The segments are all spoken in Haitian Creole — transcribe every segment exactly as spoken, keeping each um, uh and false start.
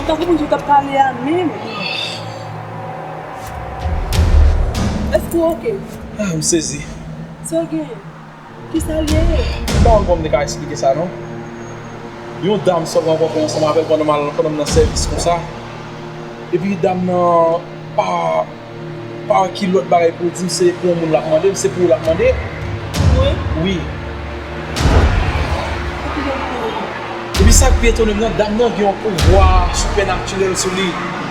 Tankou moun yo t ap pale a menm. Èske w oke? Ah, m sezi. Sa w genyen? Kisa l ye? M pa konn kòman m te ka eksplike sa non. Yon dam sot rankontre ansanm avè l pandan m al, pandan m nan sèvis konsa. Epi dam nan pa, pa wè ki lòt bagay pou l di m, se pou yon moun l ap mande m, se pou ou l ap mande. Pou mwen? Wi. Pou ki dam nan? Epi sa k pi etone m nan, dam nan gen yon pouvwa sipènatirèl sou li.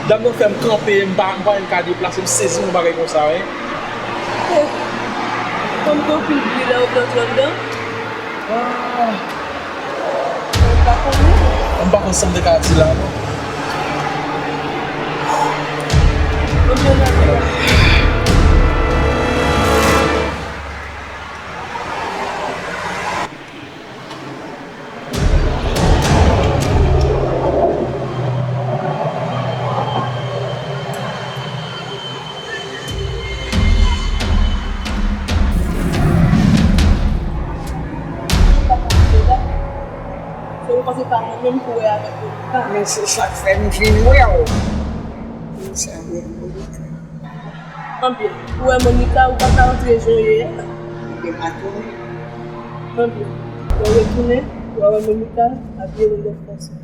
Dam nan fè m kanpe, m pa, m pa menm ka deplase, m sezi yon bagay konsa, wi. Kòm gen anpil bri lè w pran twa anndan. Ah. Ou pa konnen? M pa konn sa m te ka di la non. Konbyen lane w ap viv? Se ou panse pa mwen menm pou wè avèk Monica. Men se sa k fè m vin wè w. Sa wè Monica. Anbyen, ou wè Monica, ou pa ka rantre jan w ye a. Ebyen, m a tounen. Anbyen, lè w retounen, w a wè Monica, abiye l yon lòt fason.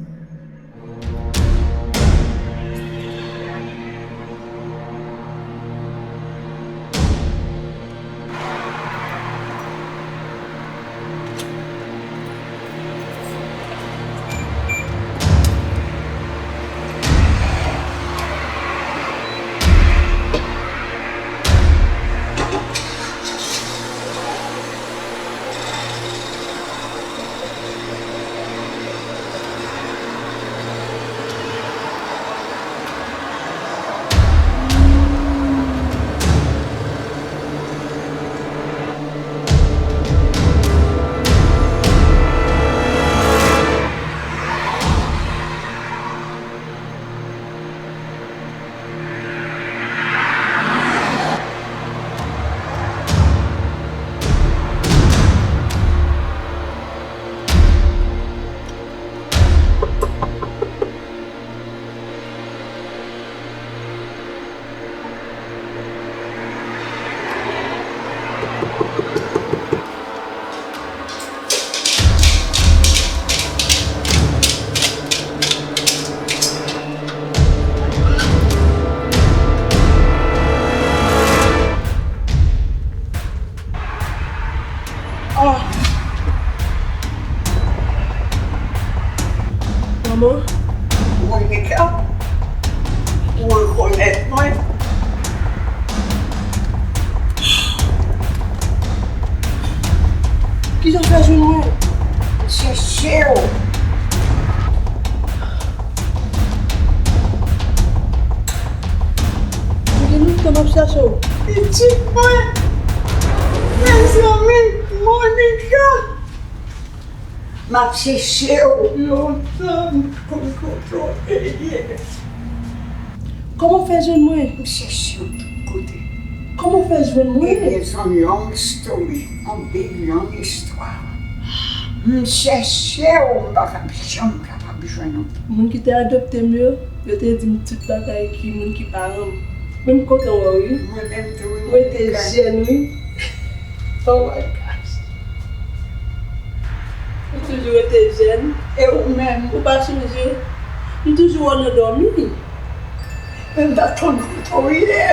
Ah! Manman? Monica, ou rekonèt mwen? Kijan w fè jwenn mwen? M chèche w. M gen lontan m ap chache w. Pitit mwen! Mezanmi, Monica! M ap chèche w lontan, m konn kote w te ye. Kòman w fè jwenn mwen? M chèche w tout kote. Kòman w fè jwenn mwen? Ebyen, se yon long story, yon big long istwa. M chèche w, m pa t ap janm kapab jwenn ou. Moun ki te adopte m yo, yo te di m tout bagay ki moun ki paran m. Men m kontan wè w wi. Mwen menm tou wi. Mwen te jèn wi. Oh my gosh. Ou toujou rete jèn. E ou menm? Ou pa chanje. M toujou wè w nan dòmi. Men m pa t konn kote w ye.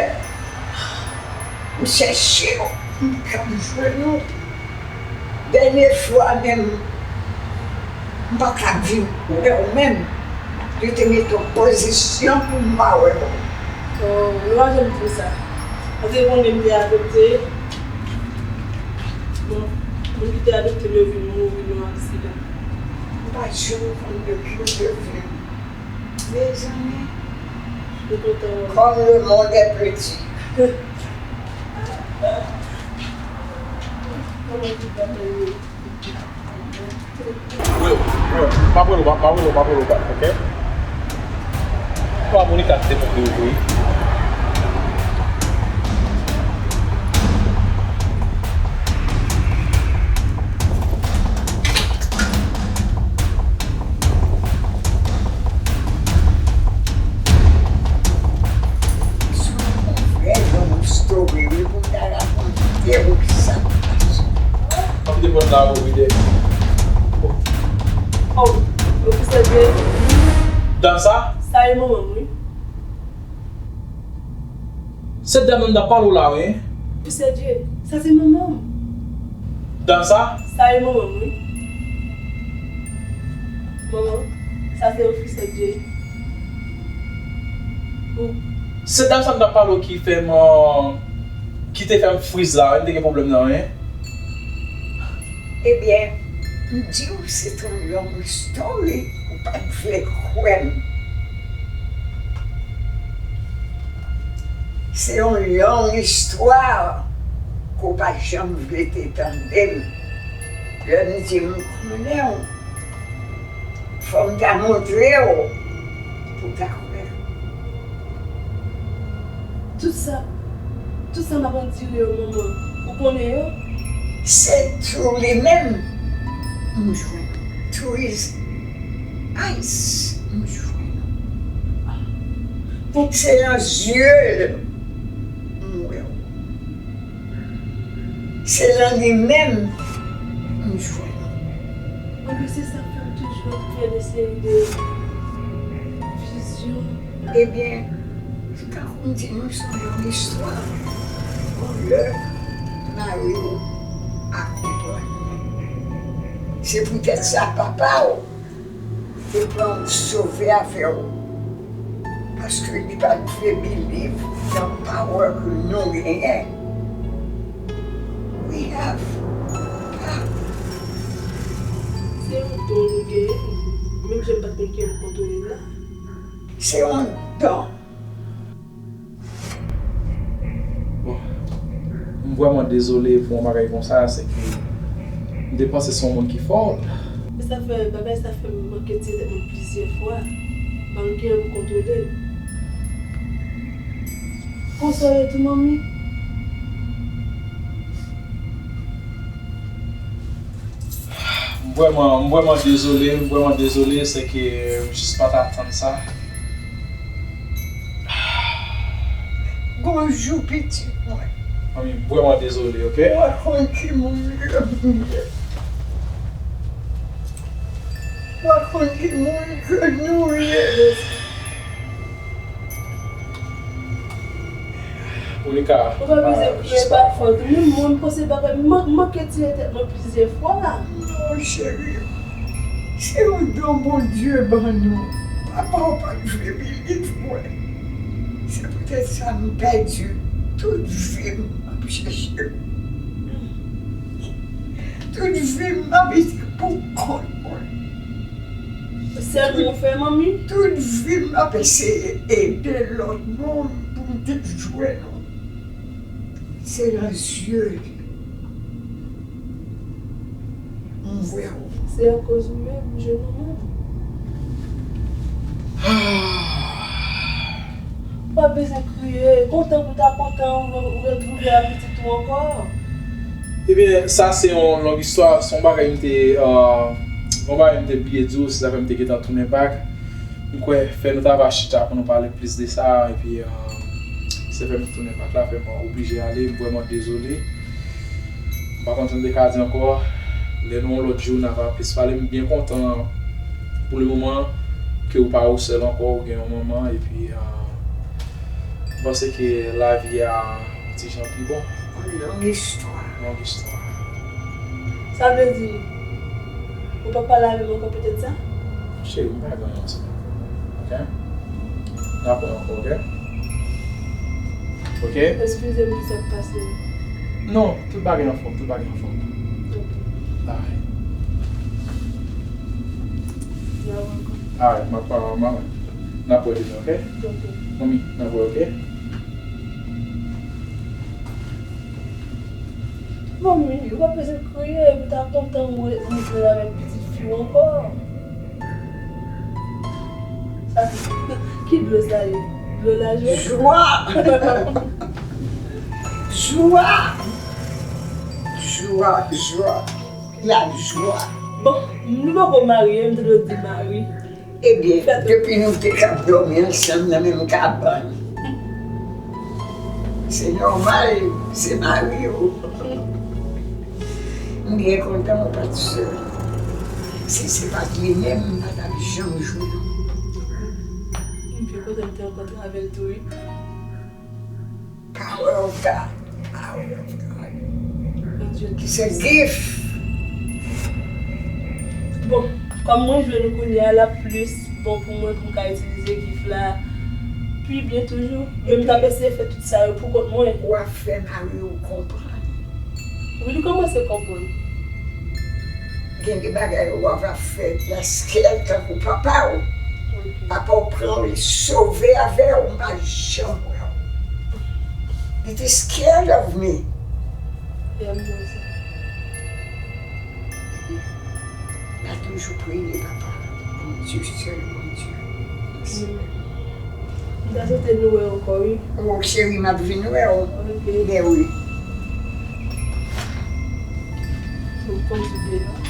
M chèche w, m p ap jwenn ou. Dènye fwa menm, m pa t ap vin wè w menm. Yo te mete w pozisyon pou m pa wè w. Oh, nou pa janm di m sa. Paske konnen m te adopte. Bon, moun ki te adopte m yo vin mouri nan aksidan. M pa janm konn de ki yo te vin. Mezanmi, comme le monde est petit. Wi, wi, m ap rele w, m ap rele w, m ap rele w back, ok? Kwa Monica ki te montre yo tou wi. Dam la, o, wi, de. Oh, Ofisè Dye. Dam sa? Sa e manman m, wi. Se dam nan m t ap pale w la, wi. Ofisè Dye, sa se manman m. Dam sa? Sa e manman m, wi. Manman, sa se Ofisè Dye. Ou. Se dam sa m t ap pale w ki fè m, ki te fè m friz la, wi, m te gen pwoblèm nan, wi. Ebyen, m di w se t yon long story, ou pa t vle kwè m. Se yon long istwa ke w pa janm vle te tande m. Lè m di m konnen w, fò m ta montre w pou w ta kwè. Tout sa, tout sa m ap andire yo, manman, ou konnen yo? Se tou li menm m jwenn. Tou is ice m jwenn. Se nan zye l m wè w. Se nan li menm m jwenn. Mwen, se sa k fè m toujou ap fè de seri de vizyon. Ebyen, se tankou m di nou, se yon istwa. Bon, lè mari w akonprann. Se poutèt sa papa w te pran w sove avè w. Paske li pa t vle believe nan power ke nou genyen. We have power. Se yon don nou genyen, menm jan m pa t konn kijan pou kontwole l la. Se yon don. Bon, m vrèman dezole pou yon bagay konsa, se ke m te panse se yon moun ki fò. E sa fè, bagay sa fè m manke tire tèt mwen plizyè fwa, malgre m kontwole l. Konsa w ye tou, manmi? M vrèman, m vrèman dezole, m vrèman dezole, se ke m jis pa t atann sa. Bonjou, pitit mwen. Manmi, m vrèman dezole, oke? Ou pa konn ki moun ke m ye. Ou pa konn ki moun ke nou ye. Monica, ou pa bezwen kriye, pa fòt ou. Menm mwen, m panse bagay, m man-, manke tire tèt mwen plizyè fwa. Non, cheri. Se yon don Bondye ban nou. Papa w pa t vle believe mwen. Se poutèt sa m pèdi tout vi m ap chèche. Tout vi m m ap ete pou kont mwen. Sèl mwen fè, manmi. Tout vi m m ap eseye ede lòt moun pou m te jwenn ou. Se nan zye li. M wè w. Se akoz ou menm, m jwenn ou menm. Ou pa bezwen kriye. Kontan pou ta kontan ou, ou retwouve a pitit ou ankò. Ebyen, sa se yon long istwa, se yon bagay m te, euh, yon bagay m te bliye di w, se sa fè m te gentan tounen back. M kwè fè nou ta va chita pou nou pale plis de sa, epi, euh, se fè m tounen back la, fè m oblije ale, m vrèman dezole. M pa konn sa m te ka di ankò. Lè nou yon lòt jou, n a va plis pale. M byen kontan pou le moman ke ou pa ou sèl ankò, ou gen yon manman, epi, euh, m panse ke lavi a yon ti jan pi bon. Yon long istwa. Long istwa. Sa vle di, ou p ap pale avè m ankò poutèt sa? Cheri, m pa gen anyen ansanm avè w. Oke? N ap wè ankò, oke? Oke? Eskize m pou sa k pase. Non, tout bagay anfòm, tout bagay anfòm. Oke. Alright. N a wè ankò. Alright, m ap, m ap, n ap wè demen, oke? Oke. Manmi, n ap wè, oke? Manmi, ou pa bezwen kriye, epi ta kontan ou re-, ou jwenn avèk pitit fi w ankò. Sa, ki dlo sa ye? Dlo lajwa? Jwa! Jwa! Jwa, jwa. Lajwa. Bon, nou poko marye, m te dwe di mari. Ebyen, depi nou te k ap dòmi ansanm nan menm kabann, se nòmal, se mari w. M byen kontan mwen pa t sèl. Si se pa t li menm, m pa t ap janm jwe non. M byen kontan m te rankontre avè l tou wi. Power of God. Power of God. Ki se gift. Bon, kòm mwen jwenn ou kounye a, l ap plis bon pou mwen pou m ka itilize gift la pi byen toujou. Men m t ap eseye fè tout sa yo pou kont mwen. W ap fè mari w konprann. Wi, li kòmanse konprann. Gen de bagay w ap fè, l ap scared tankou papa w. Papa w pran w, li sove avè w, m pa janm wè w. Li te scared of me. Lè m wè sa. N a toujou priye papa. Bondye, sèl Bondye. M ta swete nou wè ankò wi. O cheri, m ap vin wè w. Ok. Byen wi. Bon, kòm si deyò.